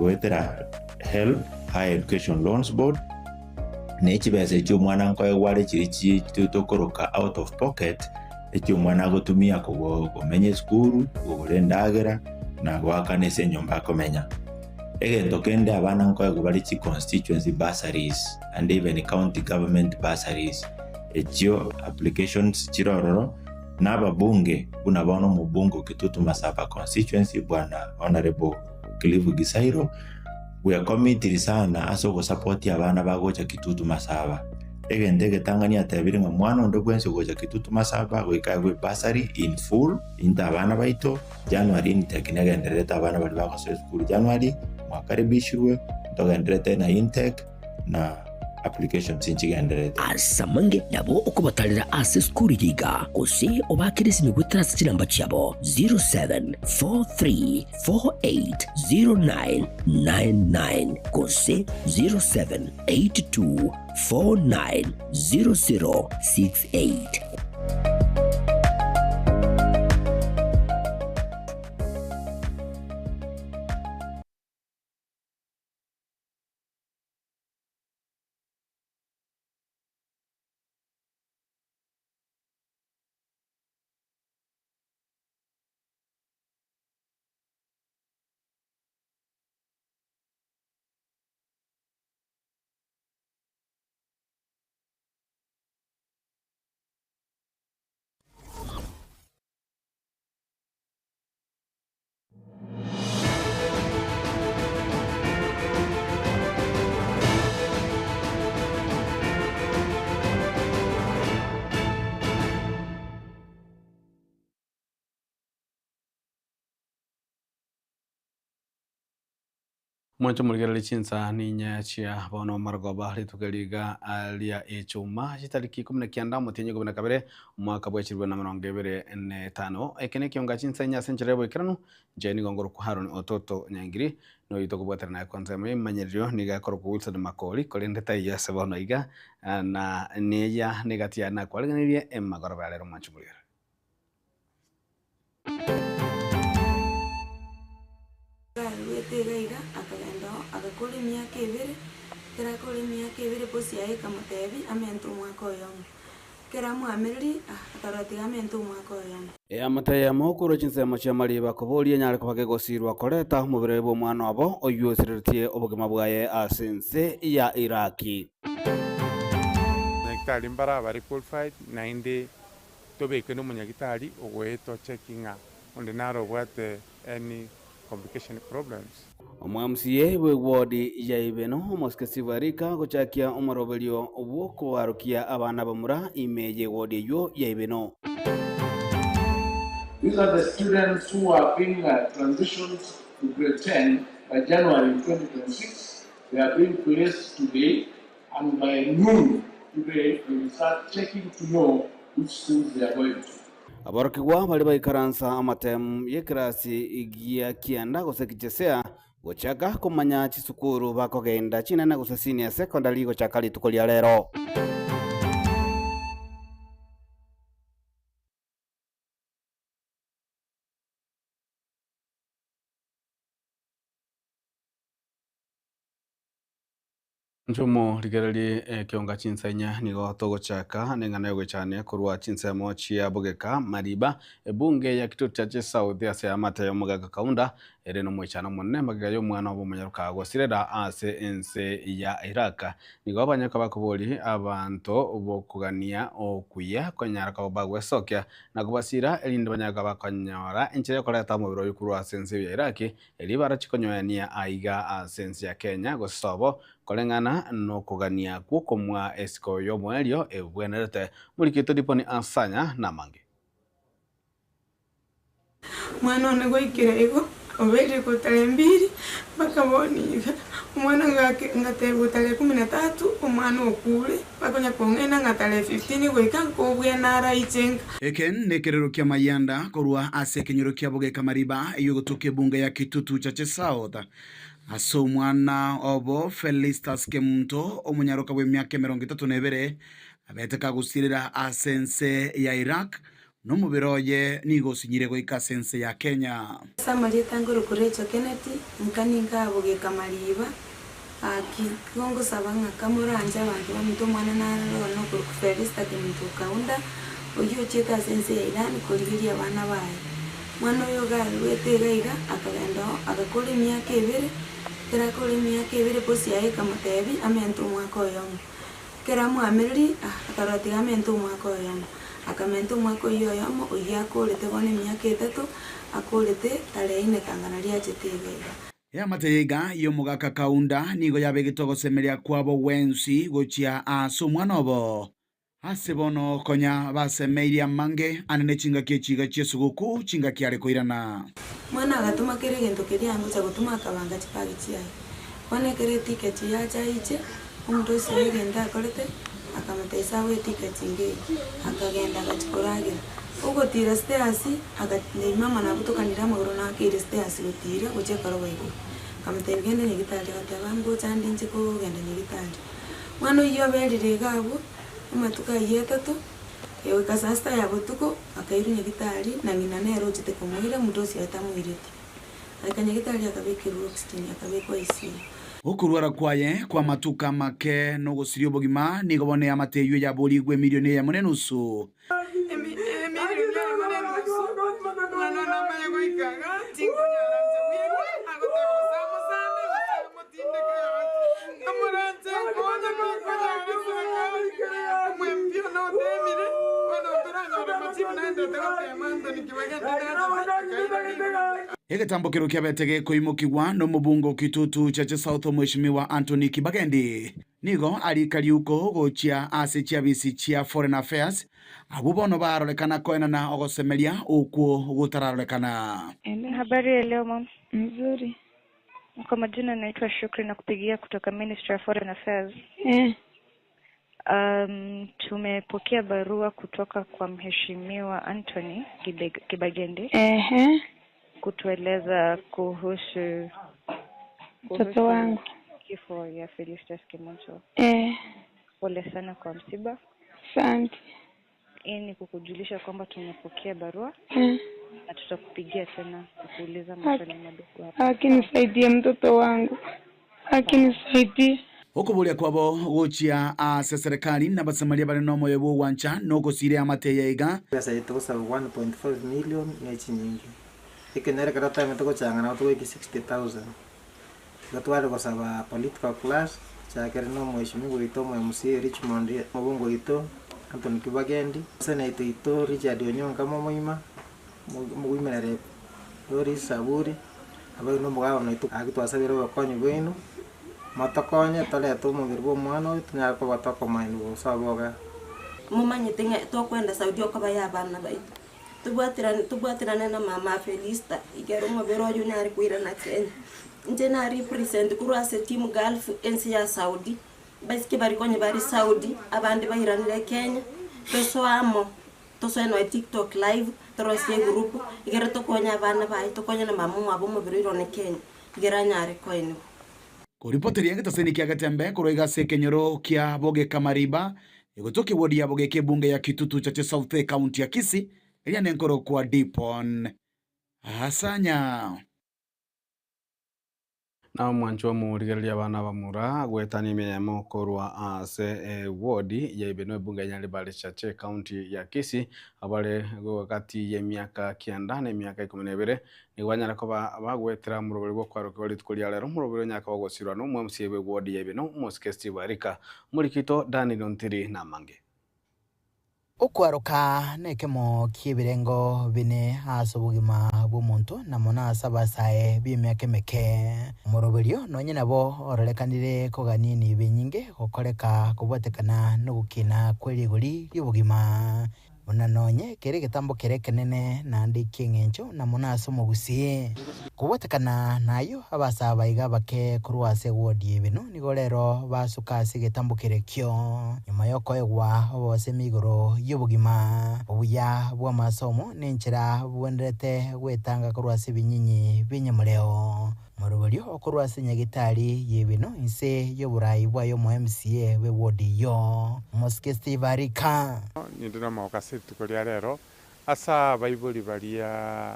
Goetera HELB, Higher Education Loans Board, ne chibesa echio omwana nkoegwa are chiria chi tokoroka out of pocket, echio omwana agotumia kogo komenya esukuru, kogora endagera, na goakana ase enyomba akomenya. Egento kende abana nkoegwa bare chi constituency bursaries and even county government bursaries, echio applications chire ororo, na ababunge buna bono omobunge o Kitutu Masaba constituency bwana Honourable Cliff Gisairo, bwekomitiri sana ase ogosapotia abana bagocha Kitutu Masaba. Egento egetang'ani atebire ng'a mwana onde bwensi ogocha Kitutu Masaba goika aegwe ebursary in full into abana baito, January intake negendererete abana baria bagosoa esukuru January, mwakaribishirwe, ntogendererete na intake na applications nchigendererete. Ase amange nabo okobatarera ase esukuru eye iga, gose obaakere esimi goetera ase chinamba chiabo 0743480999 gose 0782490068. Mwanche morigererie chinsa ninye chia bono marogoba rituko eri iga ria echuma chitariki ikomi na kianda omotienyi ikomi na kabere omwaka bwa chilifu na emerongo ebere na etano. Eke nekionga chinsa inye ase enchera y'oboikeranu, inche nigo ngorokwa Haron Ototo Nyangiri, na oyio tokobwatera naye kwansa emo y'ememanyererio nigo akorokwa Wilson Makori, korende taiyo ase bono iga, na neya negati yaye nakwareganirie emagoroba ya rero mwanche morigererie. Aruete iga iga, akagenda oo, agakora emiaka ebere, ekero akora emiaka ebere bosi yaye ekamotebia amente omwaka oyomo. Ekero amwamererie, ah, akarora tiga amente omwaka oyomo. Eamate eyemo korwa chinsemo chi'amariba koboria enyare koba gegosiirwa koreta omobere bw'omwana obo oyio osireretie obogima bwaye ase ense ya Iraki. Abanyagitari mbare abare qualified naende tobeke nomonyagitari ogoeta ochecki ng'a onde nare obwate any complication problems. Omwamca bw'ewodi ya Ibeno, omosike Steve Arika, gochakia omoroberio bw'okoarokia abana abamura ime y'ewodi eyio ya Ibeno. These are the students who are being transitioned to grade 10 by January 2026. They are being placed today and by noon today we will start checking to know which schools they are going to. Aborokigwa baria baikaransa amatemu y'ekerasi gia kianda gose kichesea gochaka komanya chisukuru bakogenda chinene gose senior secondary gochaka rituko ria rero. Nchumo rigererie ekionga chinsenya nigo togochaka neng'ana yogoichania korwa chinsemo chia bogeka Mariba ebunge ya Kitutu Chache South ase eamate y'omogaka Kaunda ere nomoichano omonene magega y'omwana obo omonyaroka gosirera ase ense ya Iraq. Nigo abanyaroka bakobori abanto bokogania okuya konyara koba bagwesokia na kobasira erinde banyare koba bakonyora enchera yokoreta omobere oyo korwa ase ense ya Iraq Erio barache konyoyania aiga ase ense ya Kenya gose sobo, koreng'ana nokogania gw'okomoa esiko y'omoerio ebwenerete. Morikito Diponi Asanya namange. Omwana one goikera igo, obeire gotara embiri mpaka bono iga, omwana ngake ngatebwa tarehe kumi na tatu, omwana okure. Bakonya kong'aina ng'a tarehe fifteen goika nkobwena araiche nka. Eke nekerero ki'amayanda korwa ase ekenyoro kia Bogeka Mariba eyio egotoka ebunge ya Kitutu Chache South ase omwana obo Felistus Kemunto omonyaroka bw'emiaka emerongo etato na ebere abete kagosirera ase ense ya Iraq. Na omobere oye nigo osinyire goika ase ense ya Kenya. Ase amarieta nkorokwa Rachel Kennedy, nka ninka bogeka mariba, gaki igo ngosaba ng'a kamoranche abanto baminto omwana naroro one okorokwa Felista Kemunto Kaunda, oyio ochiete ase ense ya Iran korigeria abana baye. Omwana oyo iga aruete iga iga, akagenda oo, agakora emiaka ebere, ekero akora emiaka ebere bosi yaye ekamotebia amente omwaka oyomo. Ekero amwamererie, akarora tiga amente omwaka oyomo. Akamenta omwaka oyio oyomo, oyio akorete bono emiaka etato, akorete tarehe ine kangana riachete iga iga. Eamate yaiga y'omogaka Kaunda nigo yabegete ogosemeria kwabo gwensi gochia ase omwana obo. Ase bono konya basemeirie amange ane ne chingaki echi iga chi'esuguku, chingaki are koirana. Mwana agatoma kera egento keria angocha gotoma akabanga chibagi chiaye. Bono ekero etiketi yacha aiche, omonto ase oye egento akorete, akamotebia sawa etiketi ngeiyo. Akagenda agachia koragera. Ogotira stairs, agatebia mama nabutokanire amagoro nakeire stairs gotira gochia ekoroba igoro. Akamotebia genda nyagitari, agateba ngocha nde inche kogenda nyagitari. Mwana oyio oberire iga abwo, amatuko ayio atato, goika saa sita ya botuko, akairwa nyagitari, na ng'ina nere ochete komoira, omonto onsi aye tamoireti. Agaika nyagitari akabekerwa oxygen, akabekwa ICU. Okorwara kwaye kw'amatuko amake na ogosiria obogima nigo bono eamate eyio yaborigwe emilioni eyemo na enusu. Emilioni eyemo na enusu, omwana one amanye goika iga, tinkonyara inche bweka, agoteba gose amosande gose amotindeke gaki. Amoranche nkonye tinkonyara eserekari, omwempi one otemire, bono ntoranyore machibu naendete gotema Anthony Kibagende nachete akaira ribaga. Egetambokero kiabete gekoimokigwa nomobunge o Kitutu Chache South Omweshimiwa Anthony Kibagendi nigo arika riuko gochia ase chiabisi chia Foreign Affairs abwo bono barorekana koenana ogosemeria okwo gotararorekana. Habari ya leo ma'am. Mzuri. Kwa majina naitwa Shukri na kupigia kutoka Ministry of Foreign Affairs. Tumepokea barua kutoka kwa Mheshimiwa Anthony Kibagendi kutueleza kuhusu Mtoto kuhusu wangu. kifo ya Felicitas Kemunto. Pole sana kwa msiba. Asante. Hii ni kukujulisha kwamba tumepokea barua na tutakupigia tena kukuuliza maswali madogo hapa. Akinisaidie mtoto wangu, akinisaidie. Okoboria kwabo gochia ase serikali na abasamaria bare nomoyo bwa ogwancha na ogosiria amate ya iga. Chibesa echi togosaba 1.5 million ne chinyinge, ekenyoro ekero toemete gochanga nabo togoika 60,000. Igo tware gosaba political class, chakere na omweshimiwa oito omo MCA Richmond, omobunge oito Anthony Kibagendi, senator oito Richard Onyonka momoima, omogoimerere Doris Saburi, abaino na omogabana oito gaki twasabire obokonyi bwaino, motokonye torete omobere bwa omwana oyo tonyare koba tokomaini gose oboga. Momanyete ng'a tokwenda Saudi okoba ya abana baito. Tobwaterane tobwaterane na mama Felista igere omobere oyo onyare koirana Kenya. Inche na represent korwa ase team Gulf ense ya Saudi, baisike bari konye bari Saudi, abande bairanire Kenya, tosoe amo, tosoe noe TikTok live, torosie egroup, igere tokonye abana baye, tokonye na mama omwabo omobere oirane Kenya, igere anyare koeniwa. Koripoteria egetaseni kia Getembe korwa iga ase ekenyoro kia Bogeka Mariba, egotokia ewodi ya Bogeka ebunge ya Kitutu Chache South ecounty ya Kisii, eria nenkorokwa Dipon Asanya. Na omwancho omorigereria abana abamura goetania emeyemo korwa ase ewodi ya Ibeno ebunge ya Nyaribari Chache ecounty ya Kisii abare gati ya emiaka kianda na emiaka ikomi na ebere nigo banyara koba bagwetera omoroberi bwa okwarokigwa rituko ria rero omoroberi onyaka bagosirwa na omwamc bwa ewodi ya Ibeno omosike Steve Arika omorikito Daniel Ontiri namange. Okwaroka nekemo ki'ebirengo bine ase obogima bw'omonto, na mono ase abasae b'emiaka emeke. Omoroberio nonye nabo ororekanire kogania enibo enyinge gokoreka kobwatekana nogokina kwe rigori ri'obogima, buna nonye kere egetambo kere ekenene naende eki'eng'encho na mono ase omogusii. Kobwatekana nayio, abasae aba iga abake korwa ase ewodi y'ebinwa nigo rero basuka ase egetambo kerekio, nyuma y'okoegwa obosemi igoro y'obogima obuya bw'amasomo na enchera bogwenerete gwetanga korwa ase ebinyinyi bi'enyamoreo. Moroberio okorwa ase nyagitari y'ebinwa inse y'oborai bwaye omo MCA bw'ewodi eyio, Omosike Steve Arika. Ninde nomogoka ase rituko ria rero. Ase abaibori baria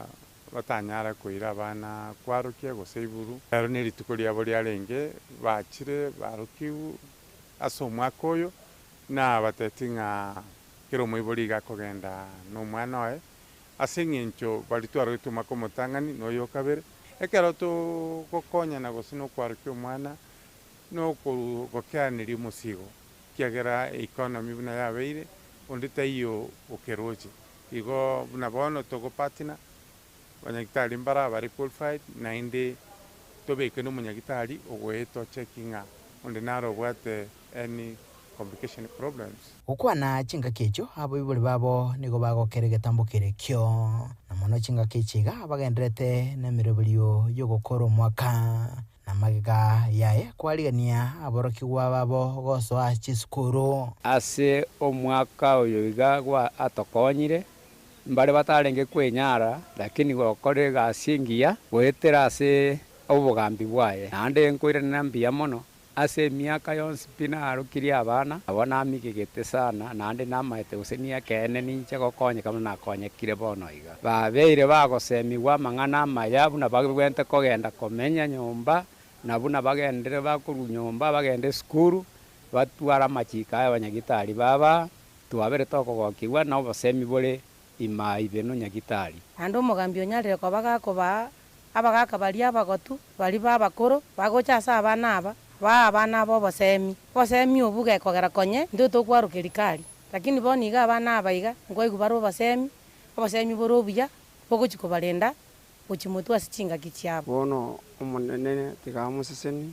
batanyara koira abana kwarokia gose iburu, ero nerituko riabo riarenge, bachire barokigwe ase omwaka oyo, nabateti ng'a kera omoibori iga akogenda na omwana oye, ase eng'encho baria twarogetwe omwaka omotang'ani na oyo o kabere. Ekero togokonyana gose na okwarokia omwana, na okokeaneria omosigo, ekiagera economy buna yabeire, onde taiyo okeroche. Igo buna bono togopartner, abanyagitari mbare abare qualified, naende tobeke na omonyagitari ogoeta ochecki ng'a onde naro obwate any complication problems. Gokwana chingaki echio, abaibori babo nigo bagokera egetambo keria ekio, na mono chingaki echi iga bagendererete nemeroberio y'ogokora omwaka. Na magega yaye kwarigania aborokigwa babo gosoa chisukuru. Ase omwaka oyo iga gwa atokonyire, mbare batarenge kwenyara, lakini gokora egasi engiya goetera ase obogambi bwaye. Naende nkoiranera mbuya mono ase emiaka yonsi pi narokirie abana, nabo namigegete sana, naende namaete gose nekeene ninche gokonyeka buna nakonyekire bono iga. Babeire bagosemigwa amang'ana amaya buna babwenerete kogenda komenya nyomba, na buna bagendire bakorwa nyomba bagende esukuru, batware amachiko aya abanyagitari baba, twabere tokogokigwa na obosemi bore ime ibe nonyagitari. Naende omogambi onyarire koba gakobaa abagaaka baria abagotu, baria b'abakoro, bagocha ase abana aba, baa abana aba obosemi. Obosemi obwo gekogera konye intwe tokwarokeria kari. Lakini bono iga abana aba iga, nkwaigwa bare obosemi, obosemi bore obuya, bogochia kobarenda gochia motwe ase chingaki chiabo. Bono Omonene tiga amosesenie,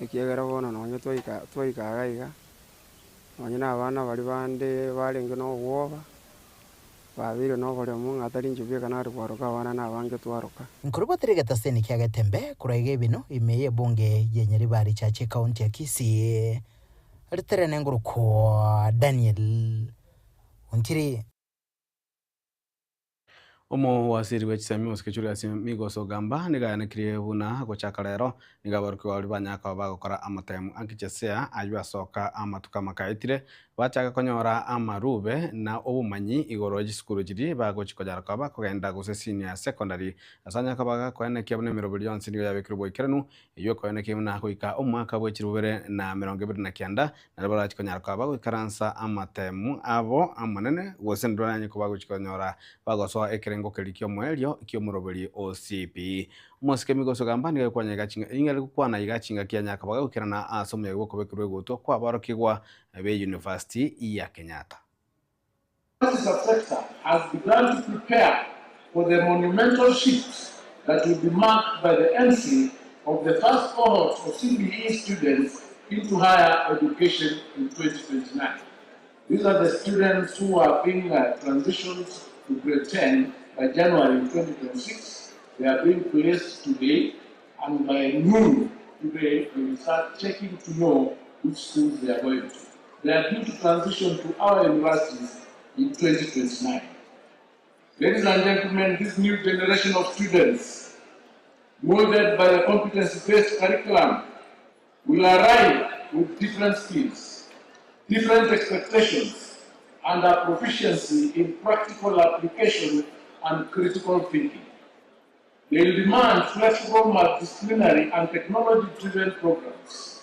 ekiagera bono nonye twaika twaika iga iga, nonye na abana baria bande barenge na obwoba, babeire na oboremu ng'a tari inche bweka nare kwaroka abana na abange twaroka. Nkorobotire egetaseni kia Getembe korwa iga ebinu ime y'ebunge ye Nyaribari Church ekaunti ya Kisii, ritere nengurukwa Daniel Ontiri. Omowasiri bwe chisemi Mosike Julius Migos Ogamba nigo ayanekirie buna gochaka rero nigo aborokigwa baria banyare koba bagokora amatemu a KJSEA aywo asoka amatuko amakaetire bachaka konyora amarube na obomanyi igoro ye chisukuru chiria bagochi konyara koba bakogenda gose senior secondary ase anyare koba gakoenekia buna emeroberi yonsi nigo yabekirwe boikeranu eywo ekoenekia buna goika omwaka bwe chilifu bibere na emerongo ebere na kianda Nario barache konyara koba bagoikaransa amatemu abo amanene, gose ndoranye koba bagochia konyora bagosoa ekerengo keria ki'omoerio ki'omoroberi o CPE. Omosike Migosi Ogamba nigo agokwanya iga chinga nigo are gokwana iga chingaki anyare koba gagoikerana ase omoyega bw'okobekerwa egutwa kw'aborokigwa be University ya Kenyatta. Sector has begun to prepare for the monumental shift that will be marked by the entry of the first cohort of CBE students into higher education in 2029. These are the students who are being transitioned to grade 10 by January 2026. They are being placed today, and by noon today, we will start checking to know which schools they are going to. They are due to transition to our universities in 2029. Ladies and gentlemen, this new generation of students, molded by the competency-based curriculum, will arrive with different skills, different expectations, and a proficiency in practical application and critical thinking. They will demand flexible, multidisciplinary, and technology-driven programs.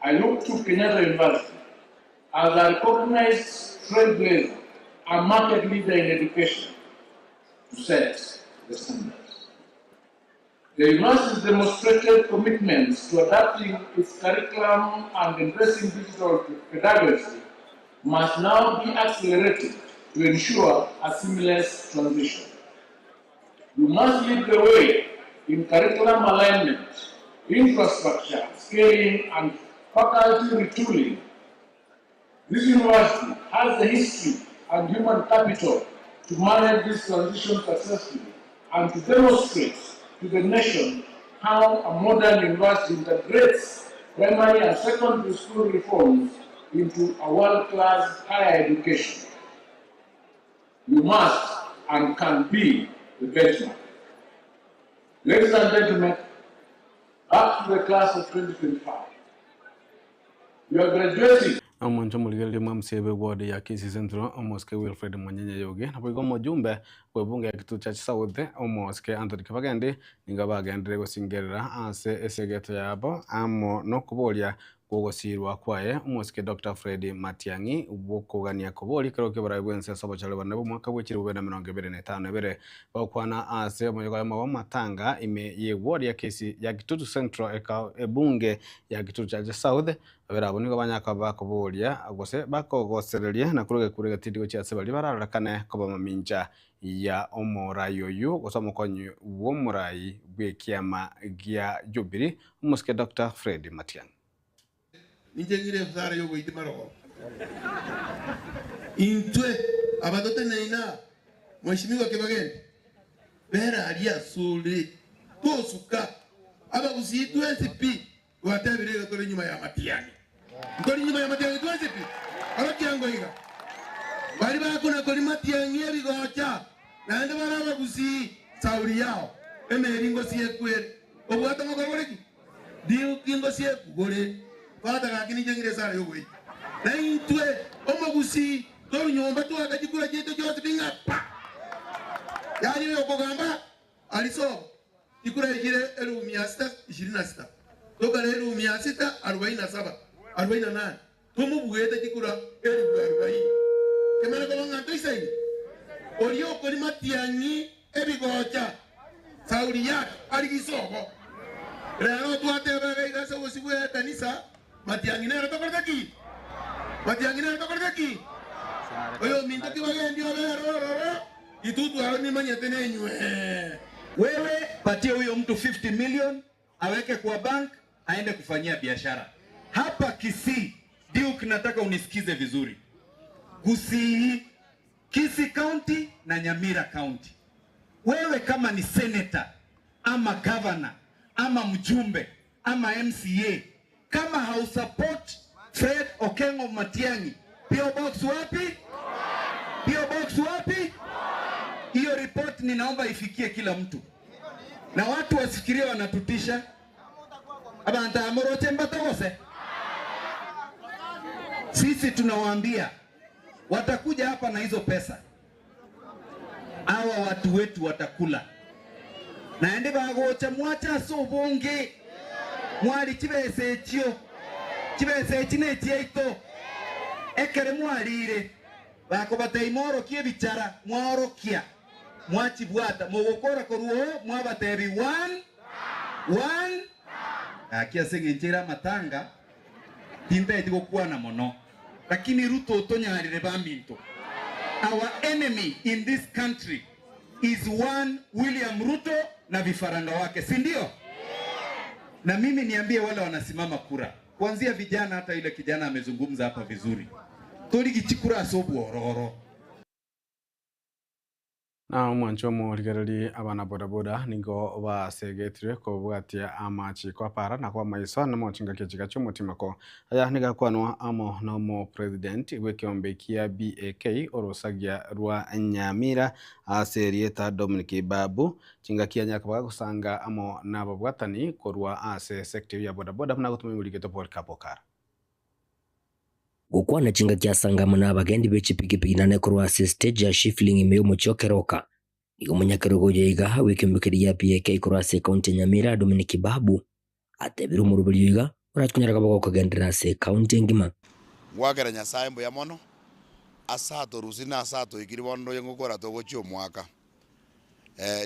I look to Kenyatta University as a recognized trailblazer and market leader in education to set the standards. The university's demonstrated commitments to adapting its curriculum and embracing digital pedagogy must now be accelerated to ensure a seamless transition. We must lead the way in curriculum alignment, infrastructure, scaling, and faculty retooling. This university has the history and human capital to manage this transition successfully and to demonstrate to the nation how a modern university integrates primary and secondary school reforms into a world-class higher education. You must and can be the benchmark. Ladies and gentlemen, back to the class of 2025. You are graduating. Omonto omorigereria mwa MCA bwe ward ya Kisii Central omosike Wilfred Monyenye Yogi naboigo omojumbe bw'ebunge ya Kitutu Church South omosike Anthony Kibagendi nigo bagenderire gosingerera ase esegeto yabo amo nokoboria kw'ogosiirwa kwaye omosike Doctor Fred Matiang'i bw'okogania koboria ekerogo ki'oboraai bw'ense ase obochore bonene bw'omwaka bwe chilifu bibere na emerongo ebere na etano na ebere bagokwana ase omoyega oyomo bw'amatanga ime y'eward ya Kisii ya Kitutu Central eka ebunge ya Kitutu Church South Babere abwo nigo banyare koba bakoboria, gose bakogosereria na korwa egekuro egetindi gochia ase baria bararorekane koba mamincha ya omorai oyio, gose omokonyi bw'omorai bw'ekiama gia Jubilee, omosike Doctor Fred Matiang'i. Ninche ng'ire esara y'ogoitima marogoba. Intwe aba toteneine aa, Mheshimiwa Kibagendi, bera aria asore, tosuka. Abagusii twensi pi Twatebire iga tore nyuma y'amatiang'i. Ntori nyuma y'amatiang'i twensi pi? Orokia iga. Baria bakona koria matiang'i ebigocha, naende bare abagusii, sauri yao, emeri ngosieku ere. Obwate ngokora gore ki? Ndiuki ngosieku gore. Tata gaki ninche ng'ire esara y'ogoita. Na intwe, omogusii, toru nyomba twaka chikura chiaito chionsi pi ng'a pa! Yaani oyokogamba Arisobo, chikura echire elifu mia sita ishirini na sita, tokare elifu mia sita arubaini na saba arubaini na nane, tomobuete chikura elifu arubaini. Kemanye koba ng'a ntoisaine? Oria okorima matiang'i ebigocha, Sauli yake arigie isobo. Rero twateba iga iga ase obosio bw'ekanisa, Matiang'i nere tokorete ki? Matiang'i nere tokorete ki? Oyominto kibagendi obere ororo, ritutu aro nimanyete nenywe. Wewe patie huyo mtu 50 million aweke kwa bank aende kufanyia biashara. Hapa Kisii, Duke, nataka unisikize vizuri. Kisii, Kisii County na Nyamira County. Wewe kama ni senator ama governor ama mjumbe ama MCA, kama hausupport Fred Okengo Matiang'i, PO Box wapi? PO Box wapi? Hiyo report ninaomba ifikie kila mtu, na watu wasifikirie wanatutisha abantu amoroche mbatogose. Sisi tunawaambia watakuja hapa na hizo pesa, hawa watu wetu watakula naende bagocha mwacha ase obonge mwari chibesa echio chibesa echi na echiaito ekere mwarire bakobatebia mworokie ebichara mwaorokia mwachibwata mogokora korwa oo mwabatebia one one gaki ase eng'encho ere amatanga tintageti gokwana mono lakini Ruto otonyarire baminto our enemy in this country is one William Ruto na vifaranga wake, si ndio? Na mimi niambie wale wanasimama kura, kuanzia vijana, hata ile kijana amezungumza hapa vizuri, torigichikura ase obwororo. Na omwancho omorigereria abana bodaboda nigo basegetirwe kobwatia amachiko apara na kwa maiso namo chingaki chiga chi'omotimoko. Aya nigo akwanwa amo na omopresident bw'ekeombe kia BAK orosagia rwa Nyamira ase erieta Dominic Babu chingaki anyare koba gagosanga amo nababwatani korwa ase sector eyio ya bodaboda buna agotoma emorigeto Paul Kabokara. Gokwana chingaki asanga amo nabagendi be chipigipigi nane korwa ase estage ya Shifling ime y'omochie o Keroka. Nigo omonyakerogo oyo iga bw'ekeombe keria gia PAK korwa ase ekaunti ya Nyamira Dominic Babu atebire omoroberio iga orache konyara koba gokogenderera ase ekaunti engima. Ngoakera Nyasae mbuya mono ase atorusirie na ase atoikirie bono ndoche ngokora togochia omwaka.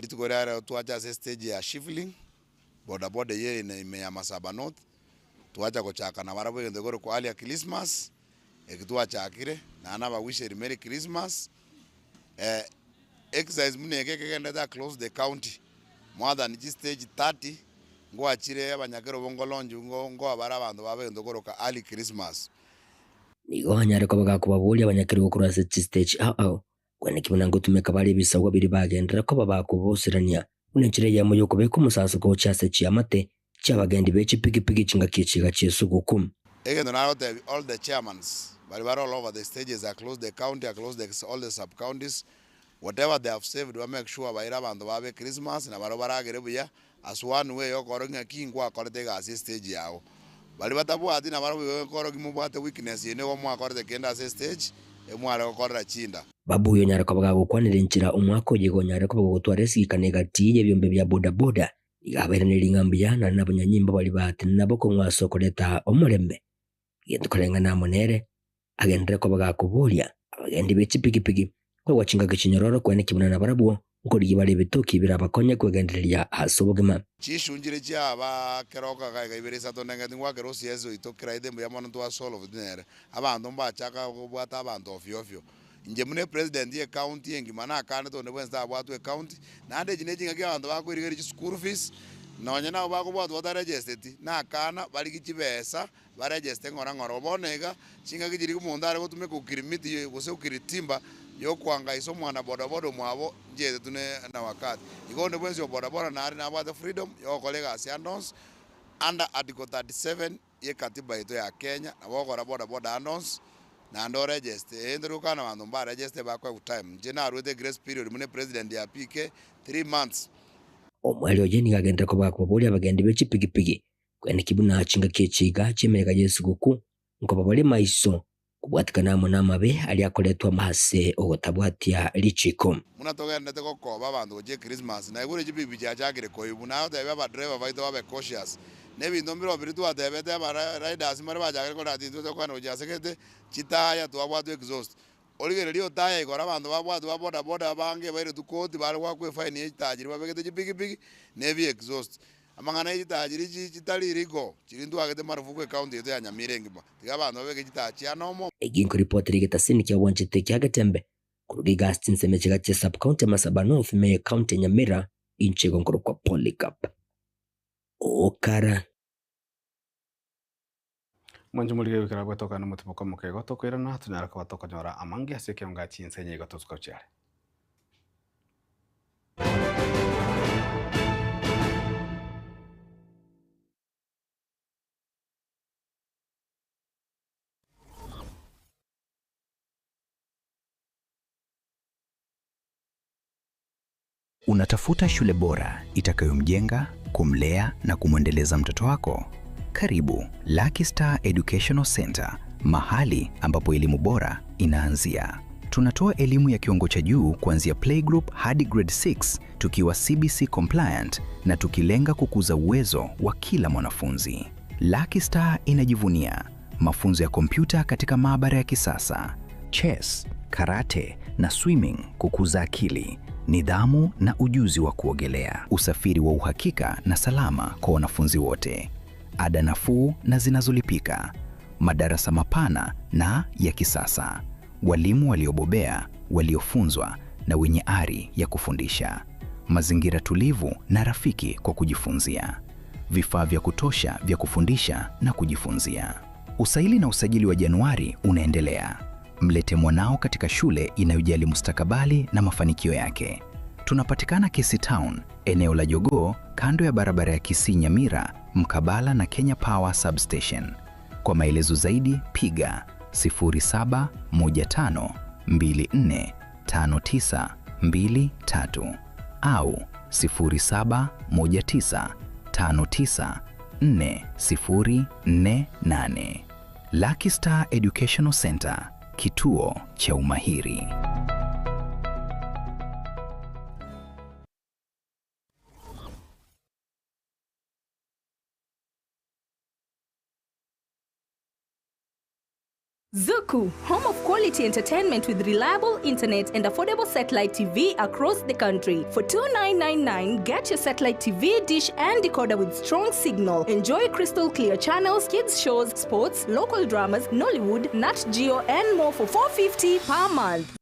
Rituko riria rero twacha ase estage ya Shifling, bodaboda eyio ere ime ya Masaba North, twacha gochaka nabarabwo egento gekorokwa earlier Christmas, eki twachakire, naende nabawisherie Merry Christmas, exercise buna eke ekegenderete across the county, more than chistage 30, ngwachire abanyakerobo ngolonchi ngo ngoa bare abanto babo egento koroka early Christmas. Nigo anyare koba gakobaboria abanyakerogo korwa ase chistage ao ao, kweneki buna ngotumeka bare ebisagwa biria bagenderera koba bakoboserania buna enchera eyemo y'okobeka omosaso gocha ase chiamate chi'abagendi be chipigipigi chingaki echiga chi'esuguku. Egento nagotebi all the chairmans baria bare all over the stages across the county across the all the sub counties whatever they have saved ba make sure baire abanto babe Christmas na barabwo baragere buya as one way yokorora ng'a ki ngwakorete egasi estage yago. Baria batabwati nabarabwo igo nkorokia mobwate weakness eye nigo mwakorete kende ase estage emware gokorera chinda. Babu oyo onyare koba gagokwanera enchera omwaka oyo igo onyare koba gogotwara esigikano egati y'ebiombe bia bodaboda, iga abairanerie ng'a mbuya naende nabanyanyimbo baria baatenena bokong'u ase okoreta omorembe. Egento koreng'ana amo nere, agenderere koba gakoboria abagendi be chipigipigi koegwa chingaki chinyororo koenekia buna nabarabwo nkorigia bare ebitoki birabakonye kwegendereria ase obogima. Chishunchire chiaba keroka gaiga ibere isato ndengeti ngwakera OCS oito keraite mbuya mono ntwa solved nere. Abanto mbachaka kobwata abanto ofio ofio. Inche buna epresident ye ecounty engima nakanete onde bwensi tabwatwa ecounty, naende echi ne chingaki abanto bakoirigeria chischool fees, nonye nabo bakobwatwa bataregesteti, nakana barigie chibesa baregeste ng'ora ng'ora. Bono iga, chingaki chiria omonto are gotumeka okirimiti gose okiritimba yokoangaisa omwana bodaboda omwabo nchiaete tune na wakati. Igo onde bwensi o bodaboda nare nabwate freedom yogokora egasi ande onsi under article 37 ye katiba yaito ya Kenya, nabo ogokora bodaboda ande onsi naende oregeste. Eye ntori gokana abanto mbaregeste bakoegwa time. Inche naruete egrace period buna epresident ya PK 3 months. Omweri oye nigo agenderere koba gakobaboria abagendi be chipigipigi Kweneki buna chingaki echi iga chi'emeyega y'esuguku, nkoba bare maiso kobwatikana amo namabe aria akoretwa ase ogotabwatia richiiko. Buna togenderete gokoba abanto gochia echristmas, naigure chipipipi chiachakire koibwa, nagotebia abadriver baito babe cautious, na ebinto mbiro biria twatebete aba riders mbare bachakire korora ati intwe tokogenda gochia ase gete, chitaya twabwatwa exhaust. Origereria otaya igoro abanto babwatwa ba bodaboda abange bairetwe koti bare goakwa efaini ya chitaya chiria babegete chipikipiki na ebi exhaust. Amang'ana ya chitaya chiria chitari riko, chiria ntwagete marufuku ecounty yaito ya Nyamira engima, tiga abanto babeke chitaya chia normal. Eki nkoripotera egetasini kia bwanchete kia Getembe korwa iga ase chinsemo echiga chia sub-county ya Masaba North ime ye county ya Nyamira inche igo nkorokwa Polycarp Okara. Mwanche morige goikera gwetoka nomotiboka omoke igo tokoirana tonyare koba tokonyora amange ase ekeonga chinsenye igo tosuka chiare. Unatafuta shule bora itakayomjenga, kumlea na kumwendeleza mtoto wako? Karibu Lucky Star Educational Center, mahali ambapo elimu bora inaanzia. Tunatoa elimu ya kiwango cha juu kuanzia playgroup hadi grade 6 tukiwa CBC compliant na tukilenga kukuza uwezo wa kila mwanafunzi. Lucky Star inajivunia mafunzo ya kompyuta katika maabara ya kisasa, chess, karate na swimming kukuza akili, nidhamu na ujuzi wa kuogelea, usafiri wa uhakika na salama kwa wanafunzi wote, ada nafuu na zinazolipika, madarasa mapana na ya kisasa, walimu waliobobea, waliofunzwa na wenye ari ya kufundisha, mazingira tulivu na rafiki kwa kujifunzia, vifaa vya kutosha vya kufundisha na kujifunzia. Usaili na usajili wa Januari unaendelea. Mlete mwanao katika shule inayojali mustakabali na mafanikio yake. Tunapatikana Kisii Town, eneo la Jogoo, kando ya barabara ya Kisii Nyamira, mkabala na Kenya Power Substation. Kwa maelezo zaidi piga 0715245923 au 0719594048. Lucky Star Educational Center, kituo cha umahiri. Zuku, home of quality entertainment with reliable internet and affordable satellite TV across the country. For 2999, get your satellite TV, dish and decoder with strong signal. Enjoy crystal clear channels, kids shows, sports, local dramas, Nollywood, Nat Geo and more for 450 per month.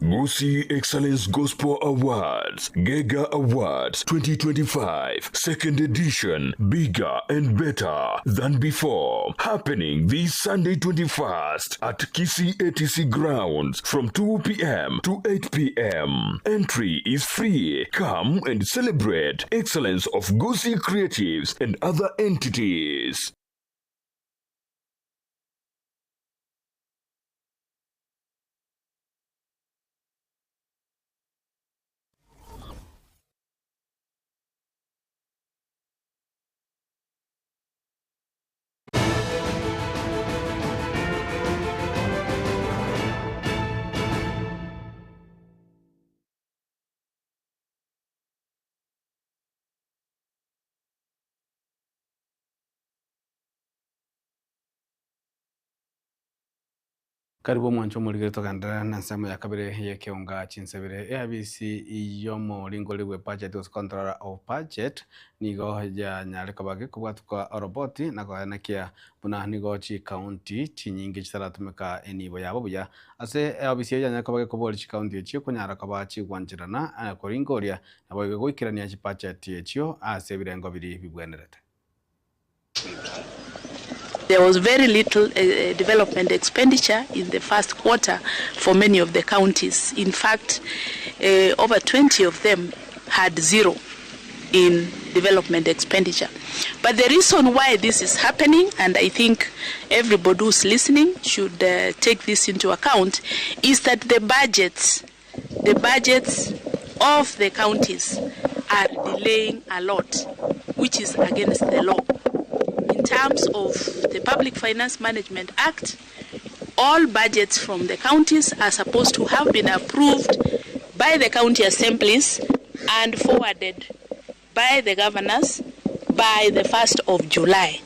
Gusii Excellence Gospel Awards, Gega Awards 2025, second edition, bigger and better than before. Happening this Sunday 21st at Kisii ATC Grounds from 2 p.m. to 8 p.m. Entry is free. Come and celebrate excellence of Gusii Creatives and other entities. Karibu omwancho omorigeri togenderere na ensemo ya kabere y'ekeonga chinsebere. Eabisi y'omoringori bwe budget gose controller of budget nigo yanyare koba gekobwatuka oroboti na koenekia buna nigo chikaunti chinyinge chitaratumeka enibo yabo buya. Ase eobisi eye yanyare koba gekoboria chikaunti echio konyara koba chigwancherana koringoria naboigo goikerania chibudget echio ase ebirengo biria bibwenerete. There was very little uh, development expenditure in the first quarter for many of the counties. In fact, uh, over 20 of them had zero in development expenditure. But the reason why this is happening, and I think everybody who's listening should uh, take this into account, is that the budgets, the budgets of the counties are delaying a lot, which is against the law. In terms of the Public Finance Management Act, all budgets from the counties are supposed to have been approved by the county assemblies and forwarded by the governors by the 1st of July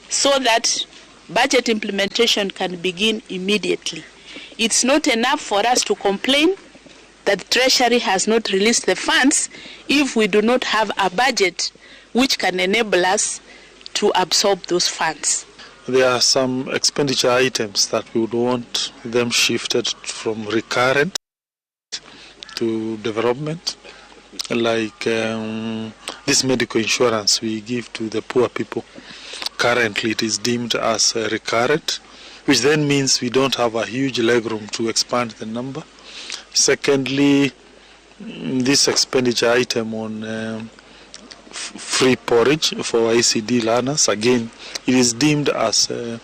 so that budget implementation can begin immediately. It's not enough for us to complain that Treasury has not released the funds if we do not have a budget which can enable us to absorb those funds. There are some expenditure items that we would want them shifted from recurrent to development, like um, this medical insurance we give to the poor people. Currently, it is deemed as uh, recurrent, which then means we don't have a huge legroom to expand the number. Secondly, mm, this expenditure item on um, free porridge for ICD learners, again, it is deemed as uh,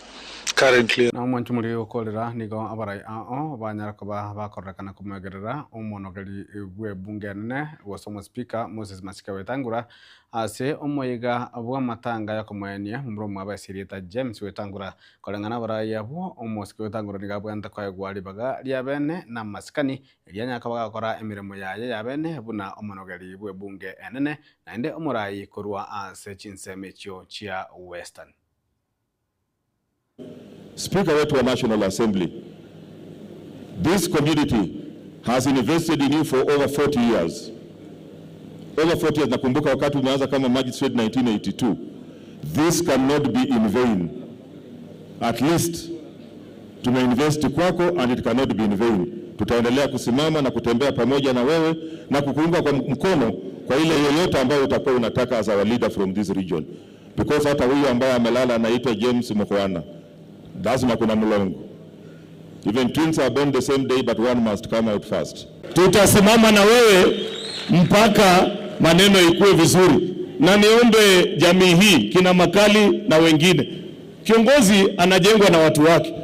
currently Na omwancho moria gokorera nigo abarai ao banyara koba bakorekana komwegerera omonogeri bw'ebunge enene gose omospika Moses Masika Wetangula ase omoiga bw'amatanga ya komoenia momura omwabo esirieta James Wetangula koreng'ana abarai abwo omosike Wetangula nigo abwenerete koegwa ribaga ria bene na amasikani erio anyare koba gakora emeremo yaye ya bene buna omonogeri bw'ebunge enene naende omorai korwa ase chinsemo echio chia Western. Speaker wetu wa National Assembly, this community has invested in you for over 40 years. Over 40 years, nakumbuka wakati umeanza kama magistrate 1982. This cannot be in vain. At least tumeinvest kwako and it cannot be in vain. Tutaendelea kusimama na kutembea pamoja na wewe na kukuunga kwa mkono kwa ile yoyote ambayo utakuwa unataka as our leader from this region. Because hata huyu ambaye amelala anaitwa James Mukhwana, lazima kuna mlongo. Even twins are born the same day but one must come out first. Tutasimama na wewe mpaka maneno ikuwe vizuri, na niombe jamii hii, kina Makali na wengine, kiongozi anajengwa na watu wake,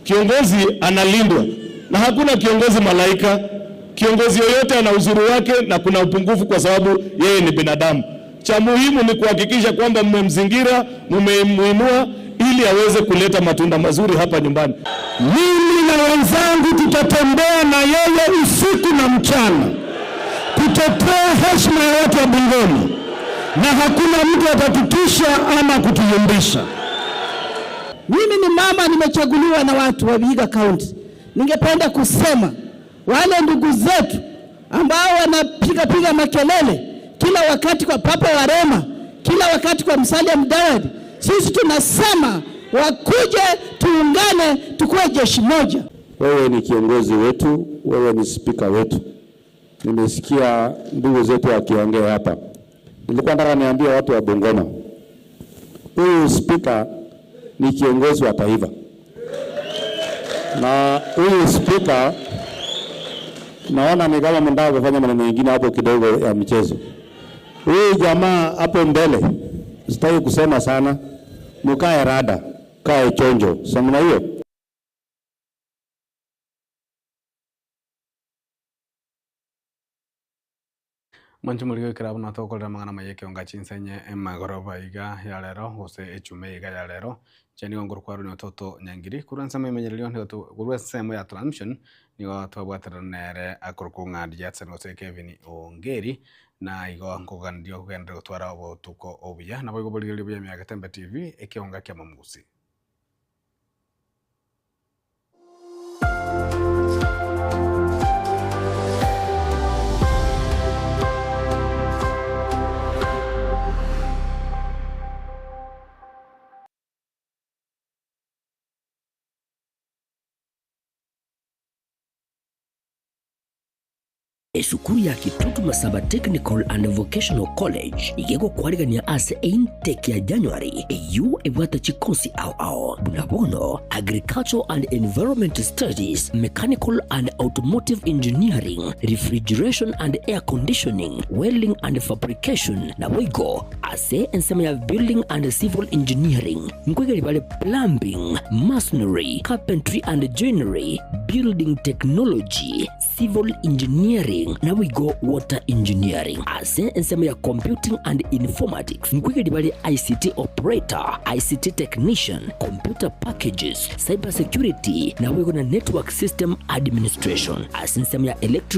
kiongozi analindwa, na hakuna kiongozi malaika. Kiongozi yoyote ana uzuri wake na kuna upungufu, kwa sababu yeye ni binadamu. Cha muhimu ni kuhakikisha kwamba mmemzingira, mmemuinua ili aweze kuleta matunda mazuri hapa nyumbani. Mimi na wenzangu tutatembea na yeye usiku na mchana kutetea heshima ya watu wa Bungoma, na hakuna mtu atatutisha ama kutuyumbisha. Mimi ni mama, nimechaguliwa na watu wa Vihiga County. Ningependa kusema wale ndugu zetu ambao wanapiga piga makelele kila wakati kwa Papa wa Roma, kila wakati kwa Musalia Mudavadi, sisi tunasema wakuje, tuungane, tukuwe jeshi moja. Wewe ni kiongozi wetu, wewe ni spika wetu. Nimesikia ndugu zetu wakiongea hapa. Nilikuwa nataka niambie watu wa Bungoma, huyu spika ni kiongozi wa taifa, na huyu spika naona ni kama mnataka kufanya maneno mengine hapo kidogo ya mchezo. Huyu jamaa hapo mbele, sitaki kusema sana, mkae rada, kae chonjo, samna hiyo. Mwancho morigo ekero abuna tokorera amang'ana amaya ekeonga chinsenye emagoroba iga ya rero gose echume iga ya rero inche nigo ngorokwarwa nigo toto nyangiri korwa ensemo emenyererio nigo to korwa ensemo ya transmission nigo twabwaterana nere akorokwa ng'a Jetson gose Kevin Ongeri na igo nkogandia okogenderera gotwara obotuko obuya nabo igo borigereria buya ime ya Getembe TV ekeonga kia Mamugusi. Esukuru ya Kitutu Masaba Technical and Vocational College iga egokwarigania ase eintake ya January eyio ebwate chikosi ao ao buna bono Agricultural and Environment Studies, Mechanical and Automotive Engineering, Refrigeration and Air Conditioning, Welding and Fabrication naboigo ase ensemo ya Building and Civil Engineering nkoigeri bare Plumbing, Masonry, Carpentry and Joinery, Building Technology, Civil Engineering naboigo Water Engineering. Ase ensemo ya Computing and Informatics nkoigeri bare ICT Operator, ICT Technician, Computer Packages, Cyber Security naboigo na Network System Administration. Ase ensemo ya Electrical.